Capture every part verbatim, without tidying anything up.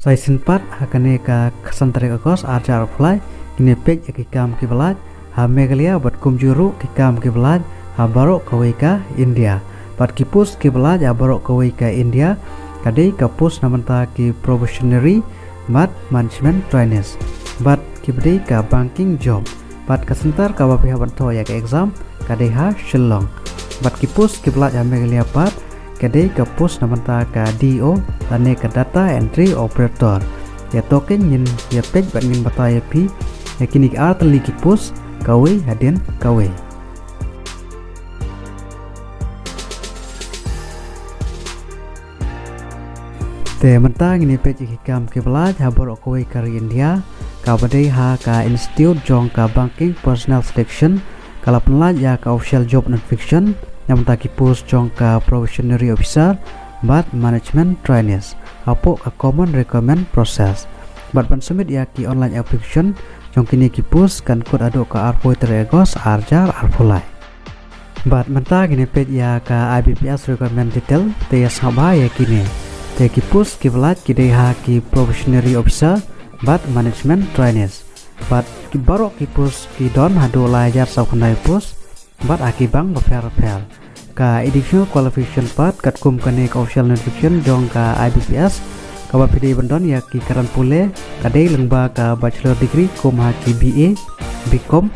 Sa shisien pat ha kane ka khatsan tarik August arhajar arphew lai, ngin ïa peit ïa ki kam kiba lait ha Meghalaya bad kumjuh ruh ki kam kiba lait ha baroh kawei ka India. Bad ki post kiba lait ha baroh kawei ka India ka dei ka post na bynta ki probationary bad management trainees bad kiba dei ka banking job. Bad ka center kaba phi hap ban thoh ïa ka exam ka dei ha Shillong. Bad ki post kiba lait ha Meghalaya pat ka dei ka post na bynta ka D E O lane ka data entry operator. Ïa to keiñ ngin ïa peit bad ngin batai ïa phi ïa kine ki artylli ki post kawei hadien kawei. Te mynta ngin ïa peit ïa ki kam kiba lait ha baroh kawei ka ri India, kaba dei ha ka institute jong ka banking personnel selection, ka la pynlait ïa ka official job notification na bynta ki post jong ka probationary officer bad management trainees hapoh ka common recruitment process. Bad ban submit ïa ki online application jong kine ki post kan kut haduh ka arphew tarik August arhajar arphew lai. Bad mynta ngin ïa peit ïa ka I B P S recruitment detail, te ïa sngap bha ïa kine. Te ki post kiba lait ki dei ha ki probationary officer bad management trainees. Bad ki baroh ki post ki don haduh lai hajar saw khyndai post bad ha ki bank bapher bapher. Ka additional qualification pat katkum kane ka official notification jong ka I B P S, kaba phi dei ban don ïa ki karan pule ka dei lyngba ka bachelor degree kum ha ki B A, B Com,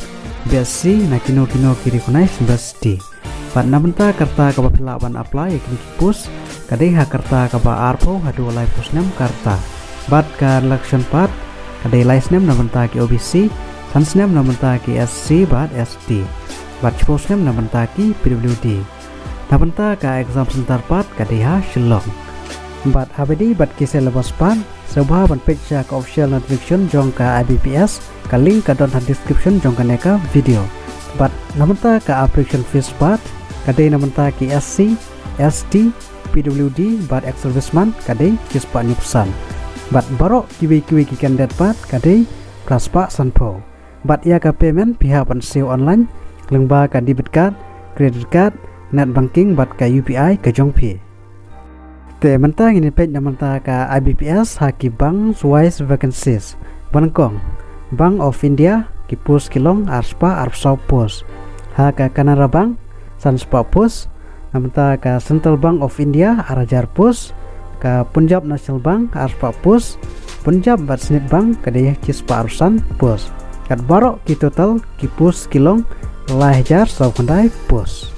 B Sc na kino kino ki recognized university. Bad na bynta ka rta kaba phi lah ban apply ïa kine ki post ka dei ha ka rta kaba arphew haduh laiphew snem ka rta. Bad ka relaxation pat ka dei lai snem na bynta ki O B C, san snem na bynta ki S C bad S T, bad shiphew snem na bynta ki P W D. Na bynta ka exam center pat ka dei ha Shillong. Bad haba ïadei bad ki syllabus pat, sngewbha ban peit sha ka official notification jong ka I B P S, ka link ka don ha description jong kane ka video. Bad na bynta ka application fees pat ka dei na bynta ki S C, S T, P W D bad ex-serviceman ka dei shispah hynñiewphew san. Bad baroh kiwei kiwei ki candidate pat ka dei phraspah sanphew. Bad ïa ka payment phi hap ban siew online lyngba ka debit card, credit card, net banking bad ka U P I ka jong phi. Te mynta ngin ïa peit na bynta ka I B P S ha ki bank wise vacancies. Ba nyngkong, Bank of India ki post ki long arspah arphew saw post. Ha ka Canara Bank sanspah post. Na bynta ka Central Bank of India ar hajar post, ka Punjab National Bank arspah post, Punjab bad Sindh Bank ka dei shispah arphew san post. Kat baroh ki total ki post ki long lai hajar saw khyndai post.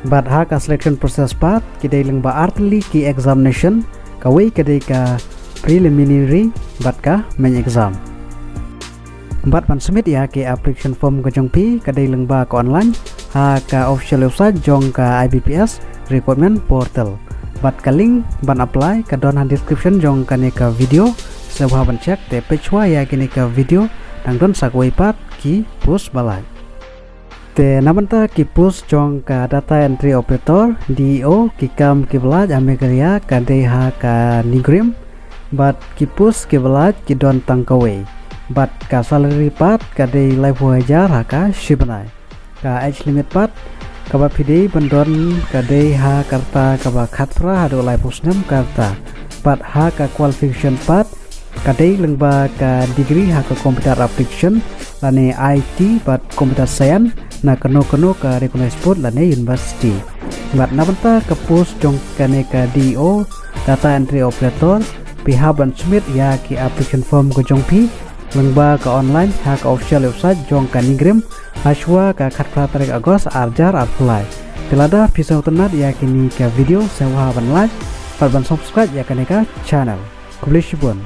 Bad ha ka selection process pat ki dei lyngba artylli ki examination, kawei ka dei ka preliminary bad ka main exam. Bad ban submit ïa ki application form ka jong phi ka dei lyngba ka online ha ka official website jong ka I B P S recruitment portal. Bad ka link ban apply ka don ha description jong kane ka video. Sngewbha ban check, te peit shwa ïa kane ka video, nang don sa kawei pat ki post ba lait. Te na bynta ki post jong ka data entry operator, D E O, ki kam kiba lait ha Meghalaya ka dei ha ka NEIGRIHMS. Bad ki post kiba lait ki don tang kawei. Bad ka salary pat ka dei laiphew hajar ha ka shi bnai. Ka age limit pat kaba phi dei ban don ka dei ha ka rta kaba khatphra haduh laiphew snem ka rta. Bad ha ka qualification pat ka dei lyngba ka degree ha ka computer application lane I T bad computer science na kano kano ka recognized board lane university. Bad na bynta ka post jong kane ka D E O, data entry operator, phi hap ban submit ïa ki application form ka jong phi lyngba ka online ha ka official website jong ka NEIGRIHMS hashwa ka khatphra tarik August ar hajar arphew lai. Te lada phi sngewtynnat ïa kine ka video, sngewbha ban like bad ban subscribe ïa kane ka channel. Khublei shibun.